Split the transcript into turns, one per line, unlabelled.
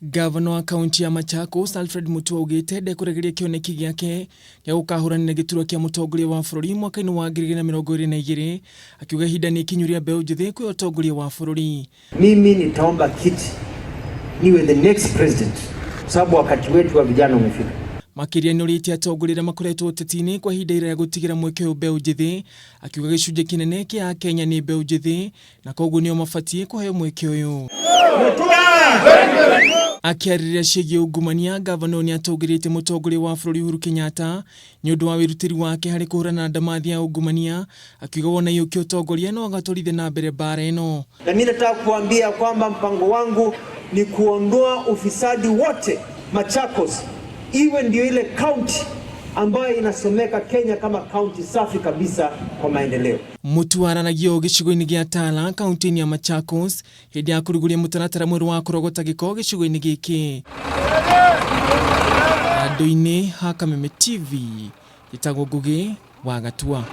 Ngavana wa kaunti ya Machakos Alfred Mutua augĩte ndekũregeria kĩoneki gĩake gĩa gũkahũranĩra gĩturwa kĩa mũtongoria wa bũrũri mwaka-inĩ wa 2022, akiuga ihinda nĩ ikinyu rĩa mbeũ njĩthĩ kwĩoya ũtongoria wa bũrũri.
Mimi nitaomba kiti niwe the next president kwa sababu wakati wetu wa vijana umefika.
Makĩria nĩorĩtie atongoria arĩa makoretwo ũteti-inĩ kwa ihinda iraya gũtigĩra mweke ũyũ mbeũ njĩthĩ, akiuga gĩcunjĩ kĩnene kĩa Akenya nĩ mbeũ njĩthĩ na koguo nĩo mabatiĩ kũheo mweke ũyũ. Akĩarĩrĩria ciĩgiĩ ungumania, ngavana ũyũ nĩatũgĩrĩtie mũtongoria wa bũrũri Uhuru Kenyatta nĩ ũndũ wa wĩrutĩri wake harĩ kũhũrana na ndamathia ya ungumania, akiuga wona aiyũkia ũtongoria no agatwarithia na mbere mbara ĩno.
Na mimi nataka kuambia kwamba mpango wangu ni kuondoa ufisadi wote Machakos iwe ndio ile county ambayo inasomeka Kenya kama kaunti safi kabisa kwa maendeleo.
Mutua araragia ũũ gĩcigo-inĩ gĩa Tala kaunti-inĩ ya Machakos hĩndĩ ya kũrugũria mũtaratara mwerũ wa kũrogota gĩko gĩcigo-inĩ gĩkĩ. Handũ-inĩ ha Kameme TV, njĩtagwo Ngũgĩ wa Gatua.